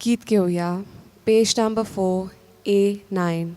गीत घेवया. पेज number 4 A9.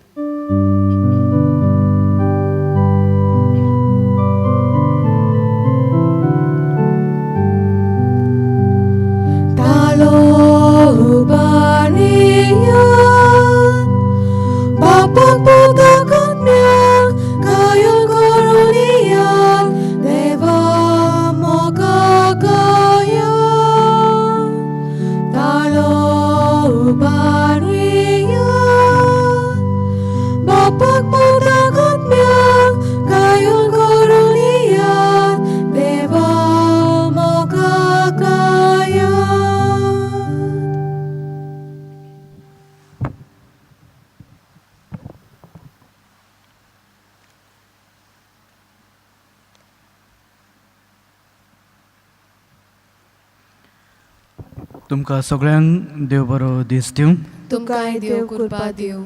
तुमकां सगळ्यांक देव बरो दीस दिवं. तुमकांय देव कृपा दिवं.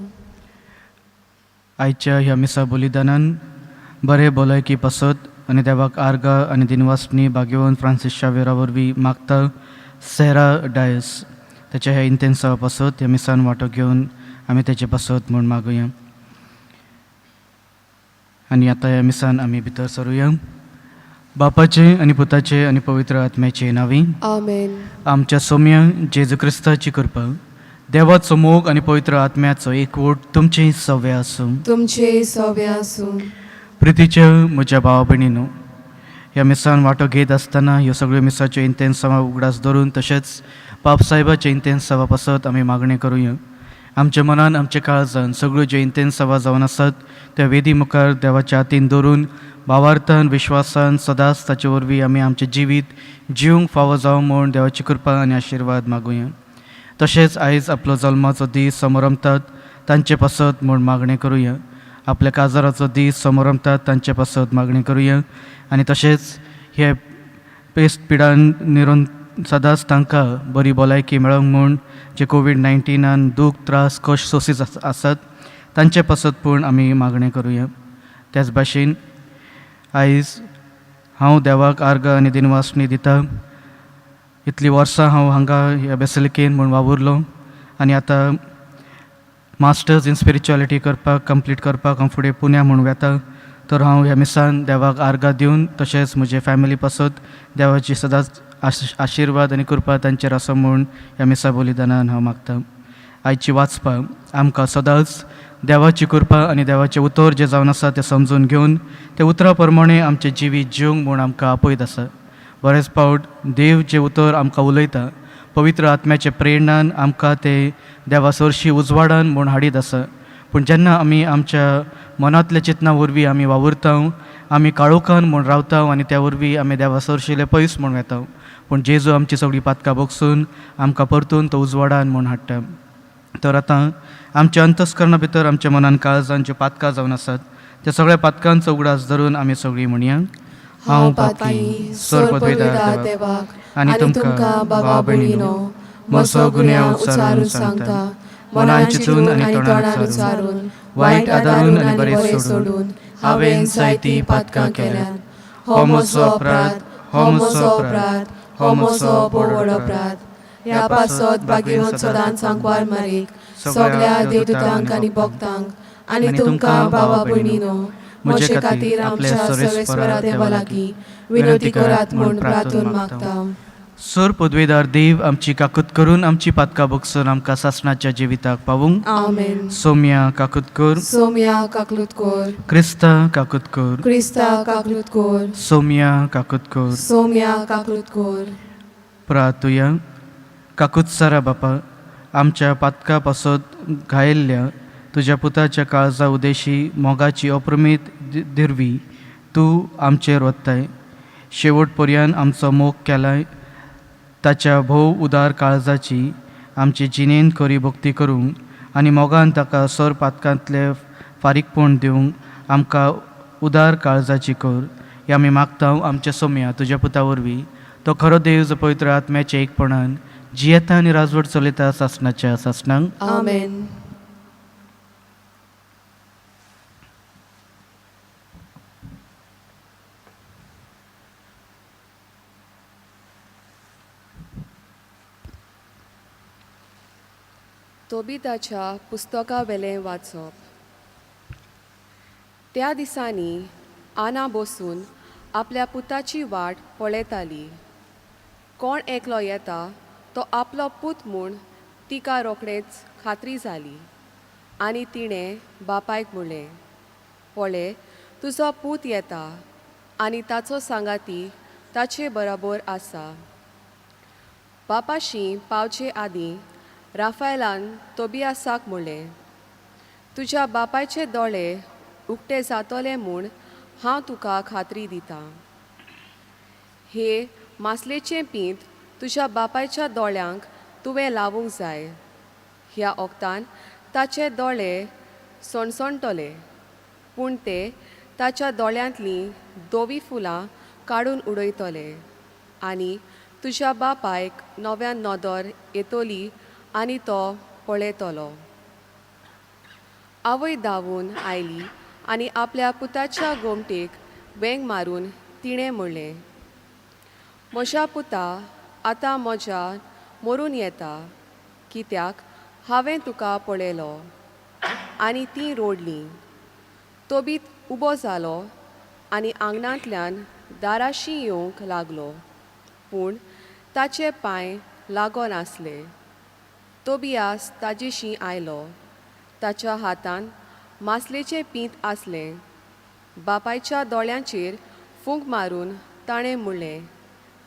आयच्या ह्या मिसा बलिदानान बरे भलायकी पासत आनी देवाक आर्गां आनी दिनवासणी भाग्यवंत फ्रांसीस शावेरा वरवीं मागता सेरा डायस ताच्या ह्या इंतेन्सावा पासत ह्या मिसान वांटो घेवन आमी तेचे पासत म्हूण मागुया. आनी आतां ह्या मिसान आमी भितर सरुया. बापाचे आनी पुताचे आनी पवित्र आत्म्याचे नांवी आमेन. आमच्या सोम्या जेजू क्रिस्ताची कृपा, देवाचो मोग आनी पवित्र आत्म्याचो एकवट तुमचे सव्वे आसूं. तुमचे सव्वे आसूं. प्रितीच्या म्हज्या भावा भयणीनो, ह्या मिसान वांटो घेत आसतना ह्यो सगळ्यो मिसाच्यो इंतेन्सांवा उगडास धरून तशेंच पाप साहेबाच्या इंतेन्सांवा पासत आमी मागणें करुया. आमच्या मनान आमच्या काळजान सगळ्यो ज्यो इंतेन्सांवा जावन आसात त्या वेदी मुखार देवाच्या हातीन धरून भावार्थान विश्वासान सदांच ताचे वरवीं आमी आमचें जिवीत जिवंक फावो जावं म्हूण देवाची कृपा आनी आशिर्वाद मागुया. तशेंच आयज आपलो जल्माचो दीस समरंभतात तांचे पासत म्हूण मागणें करुया. आपल्या काजाराचो दीस समरंभतात तांचे पासत मागणें करुया. आनी तशेंच हे पेस्ट पिडान निरोन सदांच तांकां बरी भलायकी मेळोंक म्हूण जे कोवीड 19 दूख त्रास कश्ट सोंसीत आसात तांचे पासत पूण आमी मागणें करुया. त्याच भाशेन आयज हांव देवाक आर्गां आनी दिनवासणी दिता. इतलीं वर्सां हांव हांगा ह्या बेसिलिकेन म्हूण वावुरलो आनी आतां मास्टर्स इन स्पिरिच्युअलिटी करपाक कंप्लीट करपाक हांव फुडें पुण्या म्हूण वेता. तर हांव ह्या मिसान देवाक आर्गां दिवन तशेंच म्हजे फॅमिली पासत देवाची सदांच आशिर्वाद आनी कृपा तांचेर आसा म्हूण ह्या मिसा बलिदानान हांव मागता. आयची वाचपाक आमकां सदांच देवाची कृपा आनी देवाचें उतर जें जावन आसा तें समजून घेवन त्या उतरा प्रमाणें आमचें जिवीत जिवंक म्हूण आमकां आपयत आसा. बरेच फावट देव जें उतर आमकां उलयता पवित्र आत्म्याचे प्रेरणान आमकां तें देवा सरशी उजवाडान म्हूण हाडीत आसा. पूण जेन्ना आमी आमच्या मनांतल्या चिंतना वरवीं आमी वावुरता, आमी काळोखान म्हूण रावता आनी त्या वरवीं आमी देवा सरशिले पयस म्हूण वेता. पूण जेजू आमची सगळीं पातकां बगसून आमकां परतून तो उजवाडान म्हूण हाडटा. तर आतां आमच्या अंतस्करणा भितर आमच्या मनान काळजान ज्यो पातकां जावन आसात त्या सगळ्या पातकांचो उगडास धरून आमी सगळीं म्हणया. हांव पापी सर पदवीदार देवाक आनी तुमकां बाबा भयणीनो म्हजो गुन्यांव उच्चारून सांगता. मनान चिंतून आनी तोंडान उच्चारून वायट आदारून आनी बरें सोडून हांवें जायतीं पातकां केल्यात. हो म्हजो अपराध, हो म्हजो अपराध, हो म्हजो व्हड अपराध. ह्या पासत भाग्यवंत सदांच सांकवार मारीक सगळ्या देवदूतांक आनी भक्तांक आनी तुमकां बाबा भयणीनो म्हजे खातीर आमच्या सर्वेस्परा देवा लागीं विनंती करात म्हूण प्रार्थून मागता. सर पदवेदार देव आमची काकूत करून आमची पातकां बगसून आमकां सासणाच्या जिविताक पावूंक. आमेन. सोम्या काकूत कर. सोम्या काकलूत कर. क्रिस्ता काकूत कर. क्रिस्ता काकलूत कर. सोम्या काकूत कर. सोम्या काकलूत कर. प्रातुया. काकूत सारा बापा, आमच्या पातकां पासत घायल्ल्या तुज्या पुताच्या काळजा उदेशी मोगाची अप्रमीत दिरवी तूं आमचेर वत्ताय. शेवट पर्यंत आमचो मोग केलाय ताच्या भोव उदार काळजाची आमचे जिणेन खरी भक्ती करूंक आनी मोगान ताका सर पातकांतले फारीकपण दिवंक आमकां उदार काळजाची कर. हे आमी मागता आमच्या सोम्या तुज्या पुता वरवीं, तो खरो देव जो पवित्र आत्म्याच्या एकपणान जियेता आनी राजवट चलयता सासणाच्या सासणांक. आमेन. तोबिताच्या पुस्तकावेलें वाचप. त्या दिसांनी आना बसून आपल्या पुताची वाट पळयताली. कोण एकलो येता तो आपलो पूत म्हूण तिका रोखडेच खात्री जाली आनी तिणें बापायक म्हणलें, पळय तुजो पूत येता आनी ताचो सांगाती ताचे बराबर आसा. बापाशी पावचे आदीं राफायलान तोबियासाक म्हणलें, तुज्या बापायचे दोळे उक्ते जातले म्हूण हांव तुका खात्री दितां. हे मासलेचें पींत तुज्या बापायच्या दोळ्यांक तुवें लावूंक जाय. ह्या ओक्तान ताचे दोळे सणसणटले, पूण ते ताच्या दोळ्यांतलीं धवीं फुलां काडून उडयतले आनी तुज्या बापायक नव्यान नदर येतली आनी तो पळयतलो. आवय धांवून आयली आनी आपल्या पुताच्या गोमटेक वेंग मारून तिणें म्हणलें, म्हज्या पुता आतां म्हज्या मरून येता, कित्याक हांवें तुका पळयलो. आनी तीं रोडलीं. तोबीत उबो जालो आनी आंगणांतल्यान दाराशी येवंक लागलो, पूण ताचे पांय लागनासले. तोबियास ताजेशी आयलो. ताच्या हातांत मासलेचें पींत आसलें. बापायच्या दोळ्यांचेर फूंक मारून ताणें म्हणलें,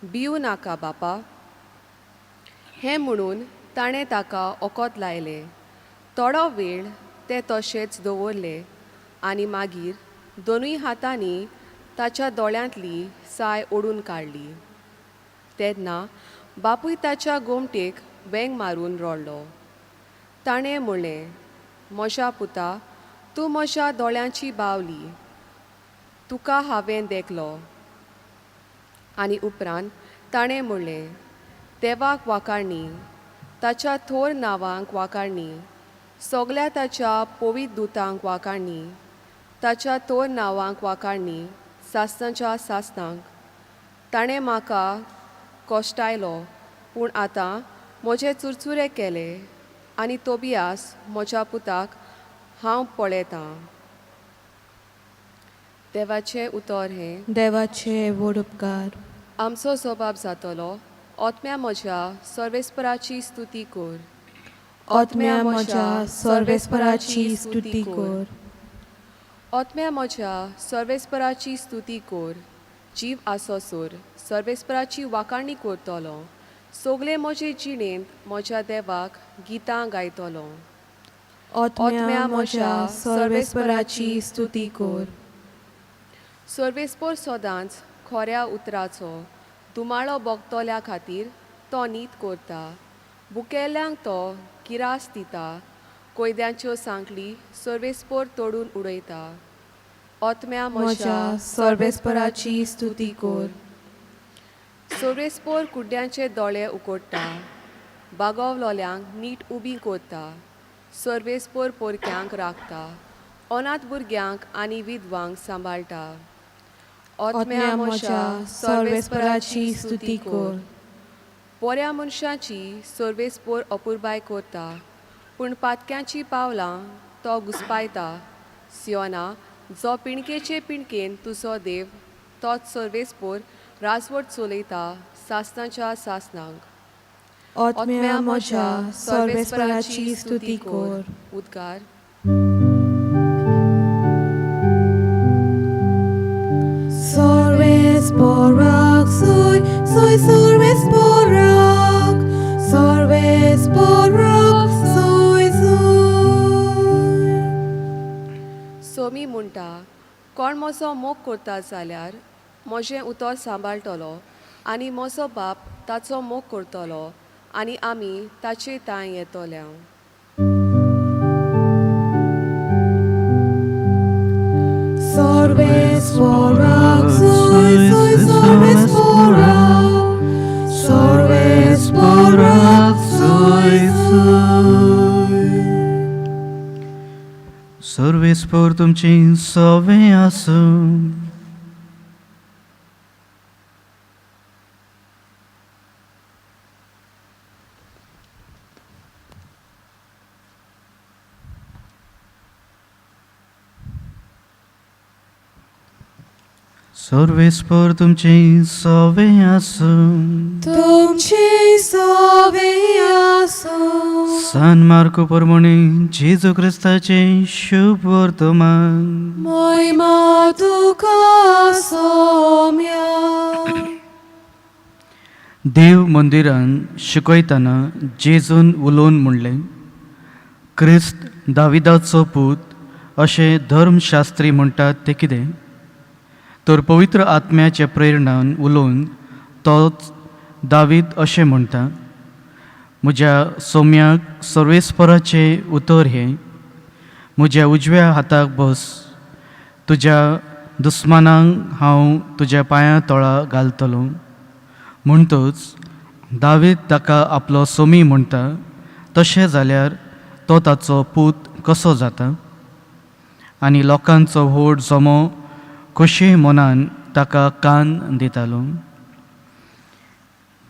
भिवू नाका बापा. हें म्हणून ताणें ताका ओकोत लायलें. थोडो वेळ तें तशेंच दवरलें आनी मागीर दोनूय हातांनी ताच्या दोळ्यांतली साय ओडून काडली. तेन्ना बापूय ताच्या गोमटेक वेंग मारून रडलो. ताणें म्हणलें, म्हज्या पुता, तूं म्हज्या दोळ्यांची बावली, तुका हांवें देखलो. आनी उपरांत ताणें म्हणलें, देवाक वाखाणणी, ताच्या थोर नांवांक वाखाणणी, सगल्या ताच्या पवित्र दुतांक वाखाणणी, ताच्या थोर नांवांक वाखाणणी सासणाच्या सासणांक. ताणें म्हाका कश्टायलो, पूण आतां म्हजे चुरचुरे केले आनी तोबियास म्हज्या पुताक हांव पळयतां. देवाचें उतर हें. देवाचे व्हड उपकार. आमचो स्वभाव जातलो. आत्म्या म्हज्या सर्वेस्पराची स्तुती कर. आत्म्या म्हज्या सर्वेस्पराची स्तुती कर. आत्म्या म्हज्या सर्वेस्पराची स्तुती कर. जीव आसोसर सर्वेस्पराची वाखाणी करतलो. सगळे म्हजे जिणेंत म्हज्या देवाक गितां गायतलो. आत्म्या म्हज्या सर्वेस्पराची स्तुती कर. सर्वेस्पर सदांच खऱ्या उतराचो धुमाळो भोगतल्या खातीर तो नीत करता. भुकेल्ल्यांक तो गिरास दिता. कोयद्यांच्यो सांखळी सर्वेस्पर तोडून उडयता. आत्म्या म्हज्या सर्वेस्पराची स्तुती कर. सर्वेस्पर कुड्ड्यांचे दोळे उकोडटा, बागवलोल्यांक नीट उबी करता. सर्वेस्पर पोरक्यांक राखता, अनाथ भुरग्यांक आनी विधवांक सांबाळटा. आत्म्या म्हज्या सर्वेस्पराची स्तुती कर. बऱ्या मनशाची सर्वेस्पर अपुरबाय करता, पूण पातक्यांची पावलां तो घुस्पायता. सियोना, जो पिणकेचे पिणकेन तुजो देव, तोच सर्वेस्पर राजवट चलयता सासणाच्या सासणांक. आत्म्या म्हज्या सर्वेस्पराची स्तुती कर. उद्गार. सर्वेस्पराक सोय सोय सर्वेस्पराक, सर्वेस्पराक सोय सोय. सोमी म्हणटा, कोण म्हजो मोग करता जाल्यार म्हजें उतर सांबाळटलो आनी म्हजो बाप ताचो मोग करतलो आनी आमी ताचे तांय येतले. सर्वेस्पराक सोय सोय सर्वेस्पराक, सर्वेस्पराक सोय सोय. सर्वेस्पर तुमची सवे आसूं. सर्वेस्पर तुमचें सवें आसूं. तुमचे सवे आसूं. सान मार्को प्रमाणे जेजू क्रिस्ताचें शुभ वर्तमान. महिमा तुका सोम्या. देव मंदिरान शिकयतना जेजून उलोवन म्हणलें, क्रिस्त दाविदाचो पूत अशें धर्मशास्त्री म्हणटात तें कितें? तर पवित्र आत्म्याचे प्रेरणान उलोवन तोच दावीद अशें म्हणटा, म्हज्या सोम्याक सर्वेस्पराचें उतर हें, म्हज्या उजव्या हाताक बस, तुज्या दुस्मानांक हांव तुज्या पांयां तळा घालतलो. म्हणटच दावीद ताका आपलो सोमी म्हणटा, तशें जाल्यार तो ताचो पूत कसो जाता? आनी लोकांचो व्हड जमो खोशी मनान ताका कान दितालो.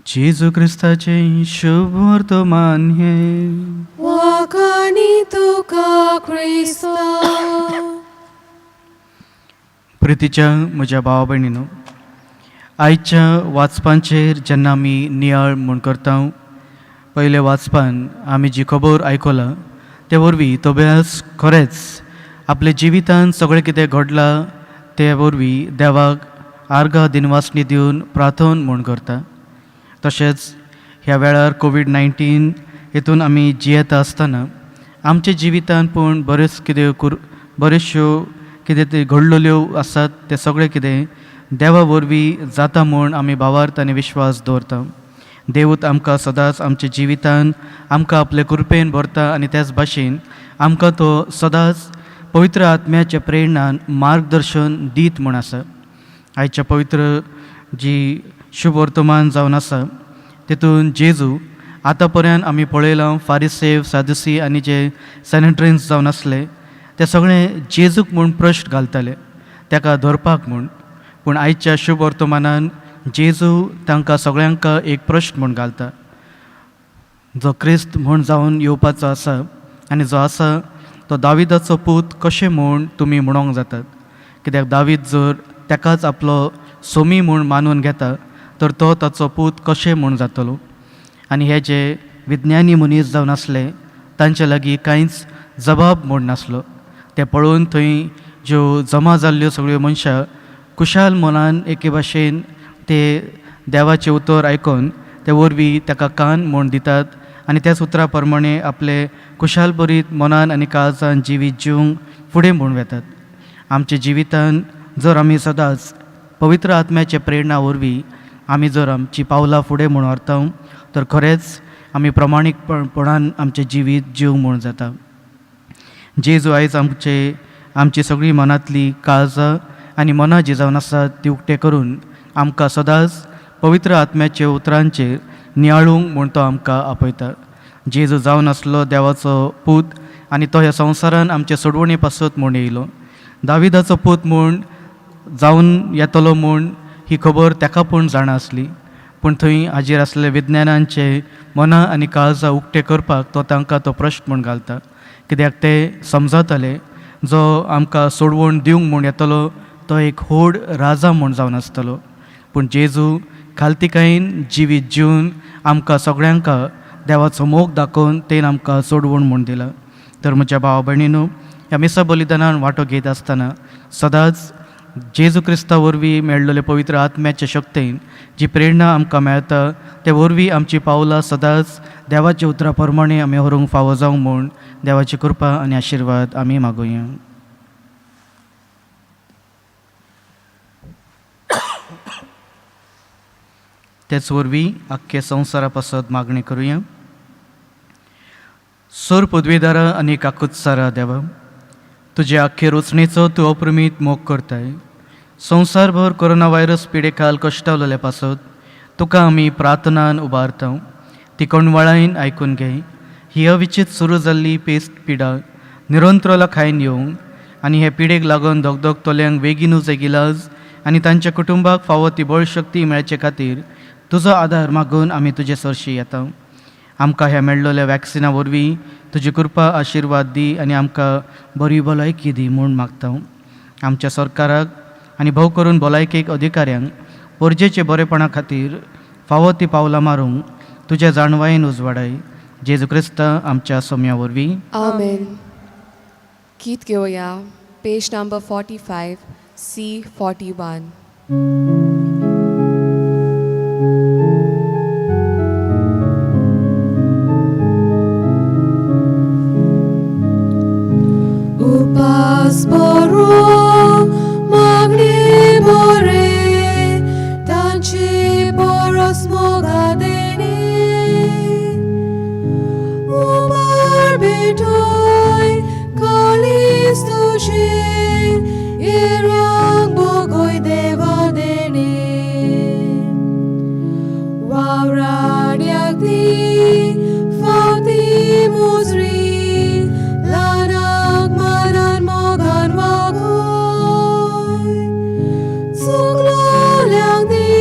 जेजू क्रिस्ताचें शुभ वर्तमान हें. वाखाणी तुका क्रिस्ता. प्रितीच्या म्हज्या भावा भयणीनो, आयच्या वाचपांचेर जेन्ना आमी नियाळ म्हूण करता, पयल्या वाचपान आमी जी खबर आयकला ते वरवीं तोबियास खरेंच आपल्या जिवितांत सगळें कितें घडलां ते वरवीं देवाक आर्गां दिनवासणी दिवन प्रार्थन म्हूण करता. तशेंच ह्या वेळार कोवीड 19 हेतून आमी जियेता आसतना आमच्या जिवितांत पूण बऱ्योच कितें बऱ्योचश्यो कितें ते घडलेल्यो आसात, तें सगळें कितें देवा वरवीं जाता म्हूण आमी भावार्थ आनी विश्वास दवरता. देवूत आमकां सदांच आमच्या जिवितान आमकां आपले कृपेन भरता आनी त्याच भाशेन आमकां तो सदांच पवित्र आत्म्याच्या प्रेरणान मार्गदर्शन दीत म्हूण आसा. आयच्या पवित्र जी शुभ वर्तमान जावन आसा तितून जेजू आतां पर्यंत आमी पळयलां फारिसेव, सादुसी आनी जे सॅनेट्रिन्स जावन आसले ते सगळे जेजूक म्हूण प्रश्न घालताले ताका धरपाक म्हूण. पूण आयच्या शुभ वर्तमानान जेजू तांकां सगळ्यांक एक प्रश्न म्हूण घालता, जो क्रिस्त म्हूण जावन येवपाचो आसा आनी जो आसा तो दाविदाचो पूत कशें म्हूण तुमी म्हणोंक जातात? कित्याक दावीद जर ताकाच आपलो सोमी म्हूण मानून घेता तर तो ताचो पूत कशें म्हूण जातलो? आनी हे जे विज्ञानी मनीस जावन आसले तांचे लागीं कांयच जबाब म्हूण नासलो. तें पळोवन थंय ज्यो जमा जाल्ल्यो सगळ्यो मनशां खुशाल मनान एके भाशेन ते देवाचें उतर आयकून ते वरवीं ताका कान म्हूण दितात आनी त्याच उतरा प्रमाणे आपले खुशाल बरीत मनान आनी काळजान जिवीत जिवंक फुडें म्हूण वेतात. आमच्या जिवितान जर आमी सदांच पवित्र आत्म्याचे प्रेरणा वरवीं आमी जर आमची पावलां फुडें म्हूण व्हरता तर खरेंच आमी प्रमाणीकपणान आमचें जिवीत जीव म्हूण जाता. जेजू आयज आमची सगळीं मनांतली काळजां आनी मनां जी जावन आसात ती उक्तें करून आमकां सदांच पवित्र आत्म्याच्या उतरांचेर नियाळूंक म्हूण तो आमकां आपयता. जेजू जावन आसलो देवाचो पूत आनी तो ह्या संवसारान आमचे सोडवणे पासत म्हूण येयलो. दाविदाचो पूत म्हूण जावन येतलो म्हूण ही खबर ताका पूण जाणा आसली, पूण थंय हाजीर आसले विज्ञानांचे मनां आनी काळजां उक्तें करपाक तो तांकां तो प्रश्न म्हूण घालता, कित्याक ते समजताले जो आमकां सोडवण दिवंक म्हूण येतलो तो एक व्हड राजा म्हूण जावन आसतलो. पूण जेजू खालतिकायेन जिवीत जिवन आमकां सगळ्यांक देवाचो मोग दाखोवन तेन आमकां सोडवण म्हूण दिला. तर म्हज्या भाव भयणीनू, ह्या मिसा बलिदानान वांटो घेत आसतना सदांच जेजू क्रिस्ता वरवीं मेळ्ळेले पवित्र आत्म्याचे शक्तेन जी प्रेरणा आमकां मेळटा ते वरवीं आमची पावलां सदांच देवाच्या उतरा प्रमाणे आमी व्हरूंक फावो जावं म्हूण देवाची कृपा आनी आशिर्वाद आमी मागुया. तेच वरवीं आख्खे संवसारा पासत मागणी करुया. सोर पदवेदारा आनी काकुत्सारा देवा, तुजे आख्खे रोचणेचो तूं अप्रमीत मोग करताय. संवसारभर कोरोना व्हायरस पिडेखाल कश्टावलेले पासत तुका आमी प्रार्थनान उबारता, ती कोणवाळायन आयकून घे. ही अविचीत सुरू जाल्ली पेस्ट पिडा निरंतरला खायन येवंक आनी हे पिडेक लागून धगधगतल्यांक बेगीनूच एक इलाज आनी तांच्या कुटुंबाक फावो ती बळशक्ती मेळचे खातीर तुजो आदार मागून आमी तुजे सरशी येता. आमकां ह्या मेळ्ळोल्या वॅक्सिना वरवीं तुजी कृपा आशिर्वाद दी आनी आमकां बरी भलायकी दी म्हूण मागता. आमच्या सरकाराक आनी भोव करून भलायकेक अधिकाऱ्यांक पोरजेचे बरेपणा खातीर फावो ती पावलां मारूंक तुज्या जाणवायेन उजवाडाय. जेजू क्रिस्त आमच्या सोम्या वरवीं. आमेन. गीत घेवया पेज नंबर 45 C 41. उपास बरो मागणे बरे तांचे बरोस मोगा देणे उबार भेटोय काळीज तुझे येऱ्यांक बोगोय देवा देणे वावराड्याक दी फावती मुजरी ल्हानाक मानान मोगान वागोय चुकलोल्यांक दी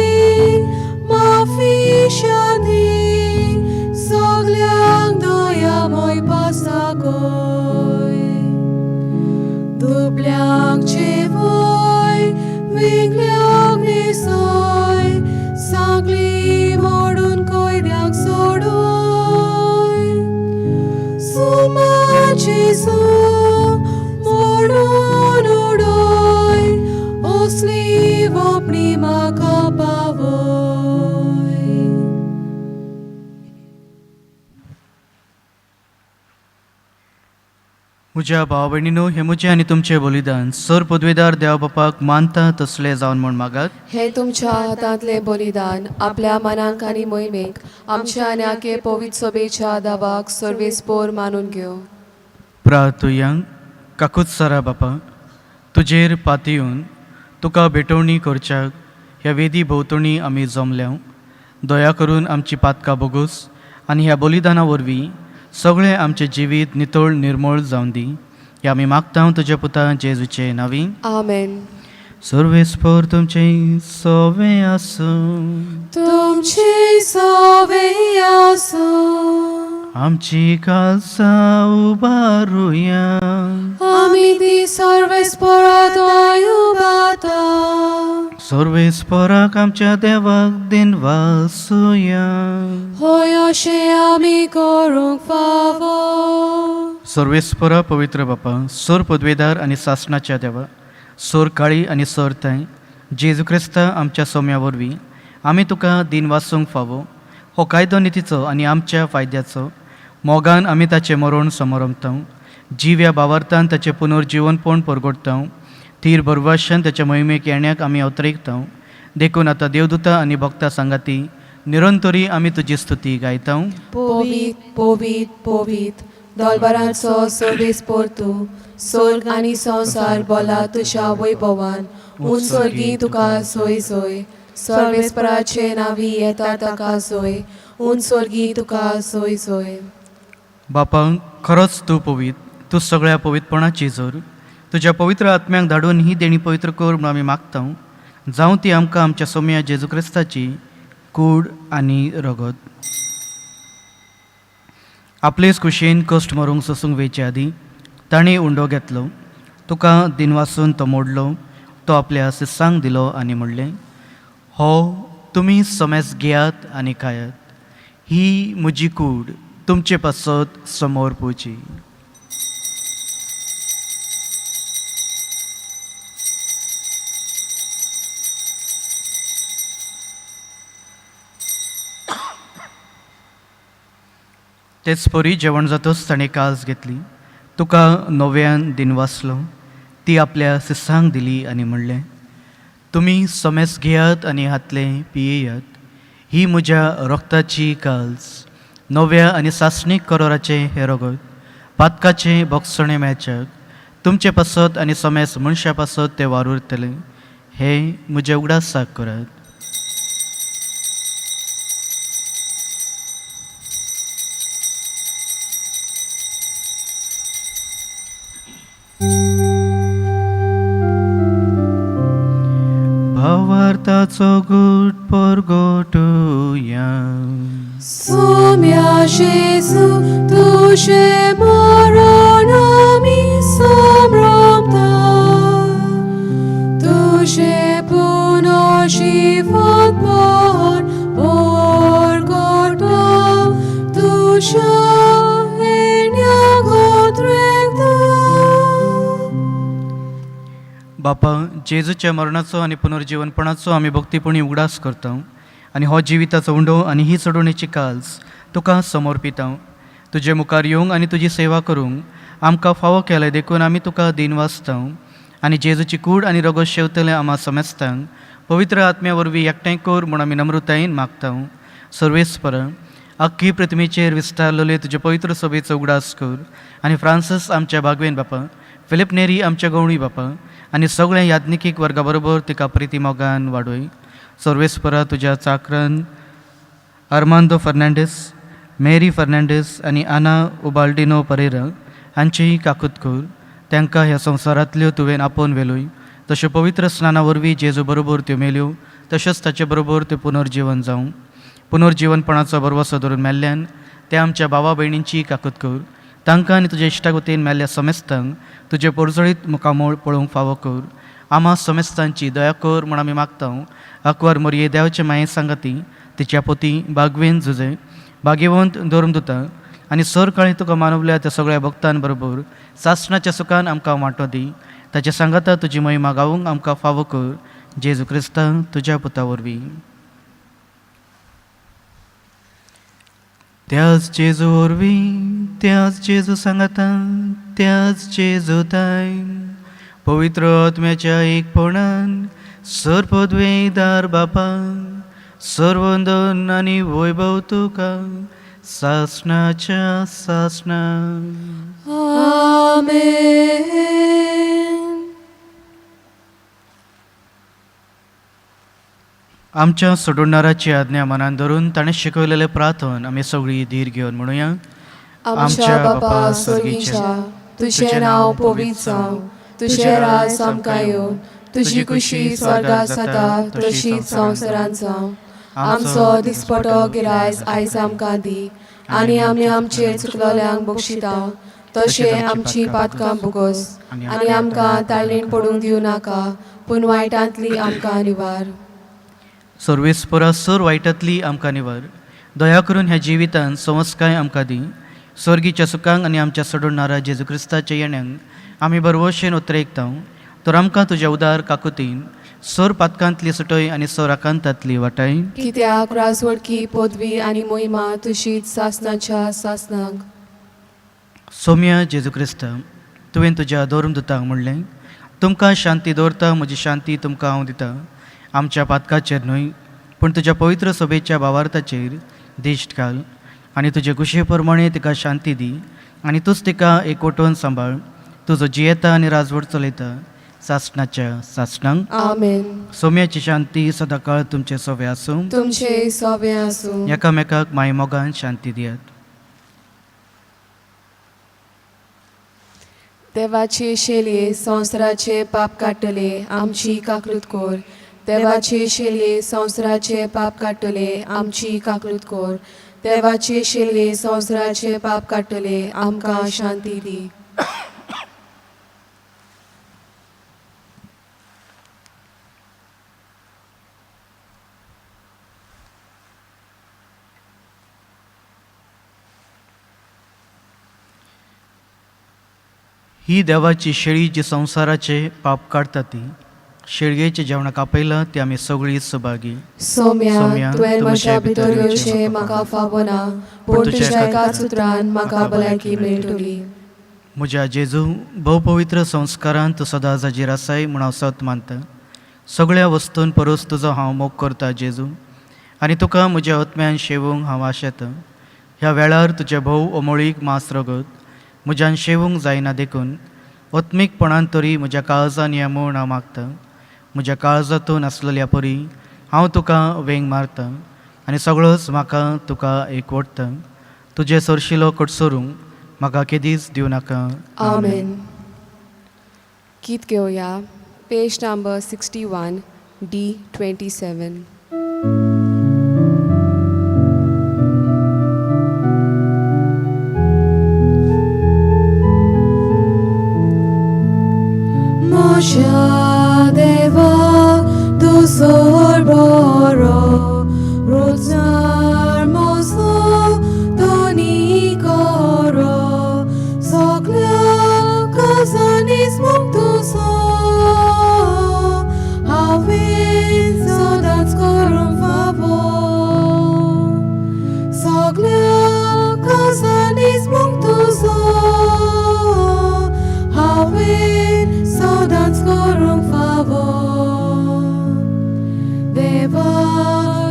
माफी शांती सगल्यांक दया मोय पासाकोय दुबल्यांक जेवय विंगल्यांक न्हेसय सांगली मोडून कोयद्यांक सोडोय सुमाची सू मोडून उडोय असली वोपणी म्हाका पावय. म्हज्या भाव भयणीनो, हें म्हजें आनी तुमचें बलिदान सर पदवेदार देवा बापाक मानता तसलें जावन म्हूण मागात. हे तुमच्या हातांतलें बलिदान आपल्या मनांक आनी मोहिमेक आमच्या आनी आखे पवित्र सभेच्या दावाक सर्वेस्पोर मानून घेवं. प्रार्थुयांक काकूत सरा बापा, तुजेर पातयेवन तुका भेटवणी करच्याक ह्या वेदी भोंवतणी आमी जमल्या. दया करून आमची पातकां बोगोस आनी ह्या बलिदाना वरवीं सगळें आमचें जिवीत नितळ निर्मळ जावन दी. हें आमी मागता तुज्या पुता जेजूचे नांवी. आमेन. सर्वेस्पोर तुमचें सवें आसूं. तुमचे सवे आसूं. आमची कालसा उबारुया. आमी ती सर्वेस्पोरांत उबाता. सर्वेस्पोराक आमच्या देवाक दिनवासुया. होय अशें आमी करूंक फावो. सर्वेस्परा पवित्र बापा, सोर पदवेदार आनी सासणाच्या देवा, सोर काळी आनी सोर ताय जेजू क्रिस्ता आमच्या सोम्या वरवीं आमी तुका दिन वासूंक फावो हो कायदो नितीचो आनी आमच्या फायद्याचो. मोगान आमी ताचें मरण समरमता, जिव्या बावार्थान ताचें पुनर्जिवनपण परगटता, थीर भरवाश्यान ताच्या मोहिमेक येण्याक आमी अवतरेकता. देखून आतां देवदूता आनी भक्ता सांगाती निरंतरी आमी तुजी स्तुती गायता. पोवीत पोवीत पोवीत दोलबरांचो सर्वेस्पोर तूं स्वर्ग आनी संवसार बोला तुज्या वैभवान. उंच स्वर्गी तुका सोय सोय सर्वेस्पराचे नांवी येता ताका सोय. उंच स्वर्गी तुका सोय सोय. बापा, खरोच तूं पवीत, तूं सगळ्या पवित्रपणाची जोर. तुज्या पवित्र आत्म्याक धाडून ही देणी पवित्र कर म्हणून आमी मागता. जावं ती आमकां आमच्या सोम्या जेजू क्रिस्ताची कूड आनी रगत. आपलेच कुशीन कश्ट मरूंक सोसूंक वेचे आदीं ताणें उंडो घेतलो, तुका दिनवासून तो मोडलो, तो आपल्या शिसांक दिलो आनी म्हणलें, हो तुमी समेस घेयात आनी खायात, ही म्हजी कूड तुमचे पासत समोर पोवची. तेच परी जेवण जातच ताणें कास घेतली, तुका नव्यान दिनवासलो, ती आपल्या शिसांक दिली आनी म्हणलें, तुमी समेस घेयात आनी हातलें पियेयात, ही म्हज्या रक्ताची काल्स, नव्या आनी सासणीक करोराचें हें रगत, पातकाचें भोगसणें मेळच्याक तुमचे पासत आनी समेस मनशा पासत तें वावुरतलें. हें म्हज्या उगडासाक करात. भावार्थाचो गूट परगटुया. सोम्या जेजू तुजें मरण आमी समरमता, तुजें तुज्या येण्या गोत्रेकता. बापा, जेजूच्या मरणाचो आनी पुनर्जीवनपणाचो आमी भक्तीपणी उगडास करता आनी हो जिविताचो उंडो आनी ही चडवणेची काल्स तुका समर्पिता. तुजे मुखार येवंक आनी तुजी सेवा करूंक आमकां फावो केलें देखून आमी तुका दीन वाचता आनी जेजूची कूड आनी रगत शेवतले आमा समेस्तांक पवित्र आत्म्या वरवीं एकठांय कर म्हूण आमी नम्रतायेन मागता. सर्वेस्पर, अख्खी पृथ्वीचेर विस्तारलेले तुजे पवित्र सभेचो उगडास कर आनी फ्रांसीस आमच्या बागवेन बापा, फिलीप नेरी आमच्या गवळी बापा आनी सगळ्या याज्ञिकीक वर्गा बरोबर तिका प्रिती मोगान वाडय. सर्वेस्परा, तुज्या चाकरान आर्मांदो फर्नांडीस, मेरी फर्नांडीस आनी आना उबाल्डिनो परेरा हांचीय काकूत कर. तांकां ह्या संवसारांतल्यो तुवें आपोवन व्हेलोय तश्यो पवित्र स्नाना वरवीं जेजू बरोबर त्यो मेल्यो तशेंच ताचे बरोबर त्यो पुनर्जिवन जावं. पुनर्जिवनपणाचो भरवसो धरून मेल्ल्यान त्या आमच्या भावा भयणींची काकूत कर. तांकां आनी तुज्या इश्टा वतीन मेल्ल्या समेस्तांक तुजें पोरजळीत मुखामोळ पळोवंक फावो कर. आमा समेस्तांची दया कर म्हूण आमी मागता. आंकवार मोरये देवाचे माये सांगाती तिच्या पोती बागवेन जुजे भाग्यवंत धर्मदुता आनी सर काळी तुका मानवल्या त्या सगळ्या भक्तां बरोबर सासणाच्या सुखान आमकां वांटो दी. ताच्या सांगाता तुजी महिमा गावूंक आमकां फावो कर. जेजू क्रिस्ता तुज्या पुता वरवीं. त्याच जेजू वरवीं, त्याच जेजू सांगाता, त्याच जेजू ताय पवित्र आत्म्याच्या एकपणान सर्पद्वेदार बापा सर्वंदन आनी वैभव तुका सासणाच्या सासणा. आमेन. आमच्या सोडणाराची आज्ञा मनान धरून ताणें शिकवलेलें प्रार्थन आमी सगळीं धीर घेवन म्हणुया. आमच्या बापा स्वर्गीच्या, तुजें नांव पवित्र जावं, तुजें राज आमकां येवं, तुजी कुशी स्वर्गात जाता तशीच संवसारांत जावं. आमचो दिसपटो गिरायज आयज आमकां दी आनी आमी आमचेर चुकलोल्यांक बक्षिता तशें आमची पातकां भोगोस आनी आमकां ताळणेन पडूंक दिवं नाका, पूण वायटांतली आमकां निवार. सर्वेस्परा, सर वायटांतली आमकां निवार. दया करून ह्या जिवितांत संस्काय आमकां दी. स्वर्गीच्या सुखांक आनी आमच्या सोडणारा जेजू क्रिस्ताच्या येण्यांक आमी बरवशेन उतरेकता तर आमकां तुज्या उदार काकुतीन सर पातकांतली सुटय आनी सर आकांतांतली वाटाय. कित्याक राजवडकी पदवी आनी मोहिमा तुशीच सासनाच्या सासनाक. सोम्या जेजू क्रिस्त, तुवें तुज्या धर्मदुतांक म्हणलें, तुमकां शांती दवरता, म्हजी शांती तुमकां हांव दिता. आमच्या पातकाचेर न्हय पूण तुज्या पवित्र सभेच्या भावार्थाचेर दिश्ट घाल आनी तुजे कुशे प्रमाणे तिका शांती दी आनी तूंच तिका एकवटून सांबाळ. तुजो जियेता आनी राजवट चलयता सासणाच्या सासणांक. आमेन. सोम्याची शांती सदांकाळ तुमचे सोवे आसूं. तुमचे सोबे आसूं. एकामेकाक माय मोगान शांती दियात. देवाचे शेलये संवसाराचे पाप काडटले, आमची काकूत कर. देवाचे शेलये संवसाराचे पाप काडटले, आमची काकूत कर. देवाचे शेलये संवसाराचे पाप काडटले, आमकां शांती दी. ही देवाची शेळी जी संवसाराचे पाप काडटा ती शेळयेच्या जेवणाक आपयलां ती आमी सगळीं सभागी. सोम्या, तुवें म्हज्या भितर येवचें म्हाका फावना, पूण तुज्या एकाच उतरान म्हाका भलायकी मेळटली. म्हज्या जेजू, भोवपवित्र संस्कारान तूं सदां जाजीर आसाय म्हूण हांव सत मानता. सगळ्या वस्तून परस तुजो हांव मोग करता जेजू आनी तुका म्हज्या आत्म्यान शेवूंक हांव आशेतां. ह्या वेळार तुजें भोव अमोळीक मांस रगत म्हज्यान शेवूंक जायना देखून आत्मीकपणान तरी म्हज्या काळजान या म्हूण हांव मागतां. म्हज्या काळजांतून आसलेल्या परी हांव तुका वेंग मारतां आनी सगळोच म्हाका तुका एकवटता. तुजें सरशिलो कडसरूंक म्हाका केदीच दिवं नाका. आमेन. गीत घेवया पेज नंबर 61 D 27. म्हज्या देवा तूं सोर बरो, रोजगार म्हजो तूं आनी मोग तुजो हांवें सदांच करूंक फावो. देवा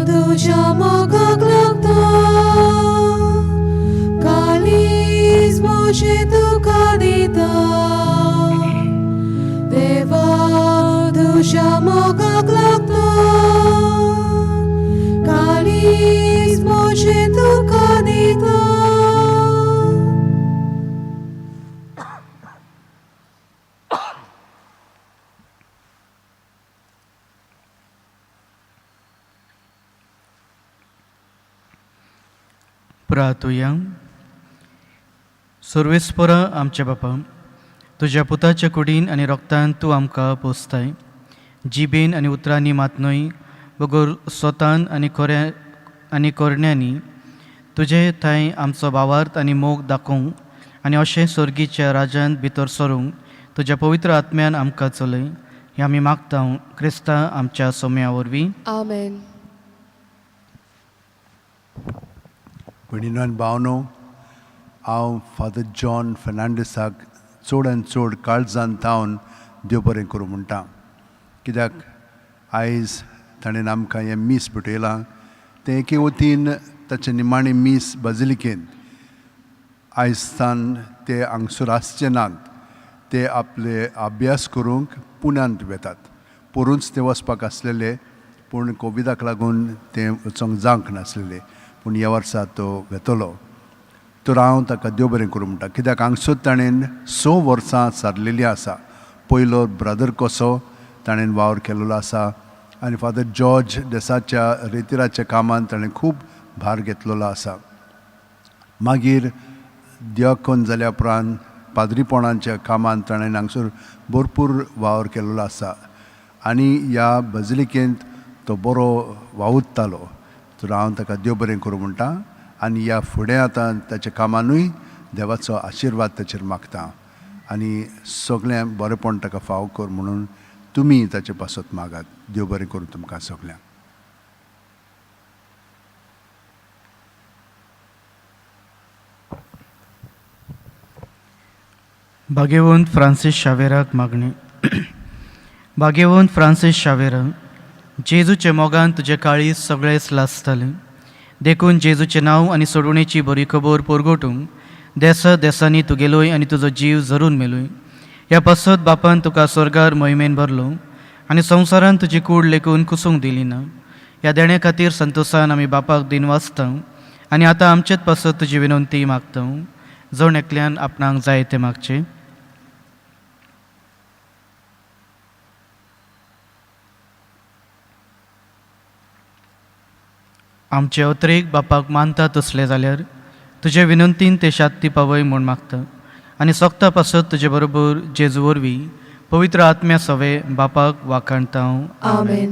तुज्या मोगाक लागता काळीज म्हजें तुका दिता. देवा तुज्या मोगाक लागता काळीज म्हजें तुका दिता. प्रातुया. सर्वेस्परा आमच्या बापा, तुज्या पुताच्या कुडीन आनी रोगतान तूं आमकां पोसताय. जिबेन आनी उतरांनी मात न्हय बगर स्वतान आनी खोऱ्या आनी कोरण्यांनी तुजे थंय आमचो भावार्थ आनी मोग दाखोवंक आनी अशें सर्गीच्या राजान भितर सरूंक तुज्या पवित्र आत्म्यान आमकां चलय हें आमी मागता क्रिस्ता आमच्या सोम्या वरवीं. आमेन. भयणीनो आनी भावनो, हांव फादर जॉन फेर्नांडीसाक चड आनी चड काळजान थावन देव बरें करूं म्हणटा, कित्याक आयज ताणें आमकां हें मीस भेटयलां. तें एके वतीन ताचें निमाणें मीस बाजिलिकेंत. आयज ते हांगसर आसचे नात, ते आपले अभ्यास करूंक पुण्यांत वेतात. पोरूंच ते वचपाक आसलेले, पूण कोविडाक लागून ते वचोंक जावंक नासलेले, पूण ह्या वर्सा तो वेतलो. तर हांव ताका देव बरें करूं म्हणटा, कित्याक हांगसर ताणें 6 वर्सां सारलेलीं आसा. पयलो ब्रदर कसो ताणें वावर केल्लो आसा आनी फादर जॉर्ज देसाच्या रेतिराच्या कामांत ताणें खूब भार घेतलेलो आसा. मागीर दियाकोन जाल्या उपरांत पाद्रीपणाच्या कामांत ताणें हांगसर भरपूर वावर केल्लो आसा आनी ह्या बजलिकेंत तो बरो वावुरतालो. तर हांव ताका देव बरें करूं म्हणटा आनी ह्या फुडें आतां ताच्या कामानूय देवाचो आशिर्वाद ताचेर मागता आनी सगळें बरेंपण ताका फावो कर म्हणून तुमी ताचे पासत मागात. देव बरें करूं तुमकां सगळ्यांक. भाग्यवंत फ्रांसीस शावेराक मागणी. भाग्यवंत फ्रांसीस शावेरा, जेजूचे मोगान तुजें काळीज सगळेंच लासतालें, देखून जेजूचें नांव आनी सोडवणेची बरी खबर परगटूंक देसा देसांनी तूं गेलोय आनी तुजो जीव झरून मेलोय. ह्या पासत बापान तुका स्वर्गार मोहिमेन भरलो आनी संवसारान तुजी कूड लेखून कुसूंक दिली ना. ह्या देण्या खातीर संतोशान आमी बापाक दिन वाचता आनी आतां आमचेच पासत तुजी विनंती मागता. जण एकल्यान आपणाक जाय तें मागचें. आमचे अत्रेक बापाक मानता तसले जाल्यार तुजे विनंतीन ते शांती पावय म्हूण मागता आनी सोगता पासत तुजे बरोबर जेजू वरवीं पवित्र आत्म्या सवे बापाक वाखाणता. आमेन.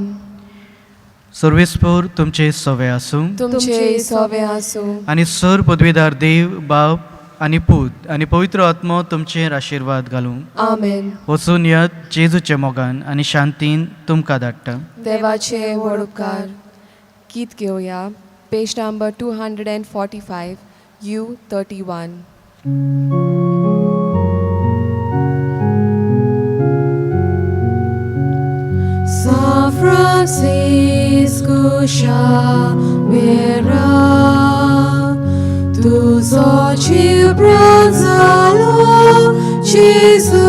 सर्वेस्पोर तुमचे सवे आसूं, तुमचे सवे आसूं. आनी सर पदवीदार देव बाप आनी पूत आनी पवित्र आत्मो तुमचेर आशिर्वाद घालूं. आमेन. वचून यात जेजूच्या मोगान आनी शांतीन तुमकां धाडटा. देवाचे व्हड उपकार. गीत घेवया पेज number 245 U31. San Francisco Xavier, तुजो जीव प्राण जालो जेजू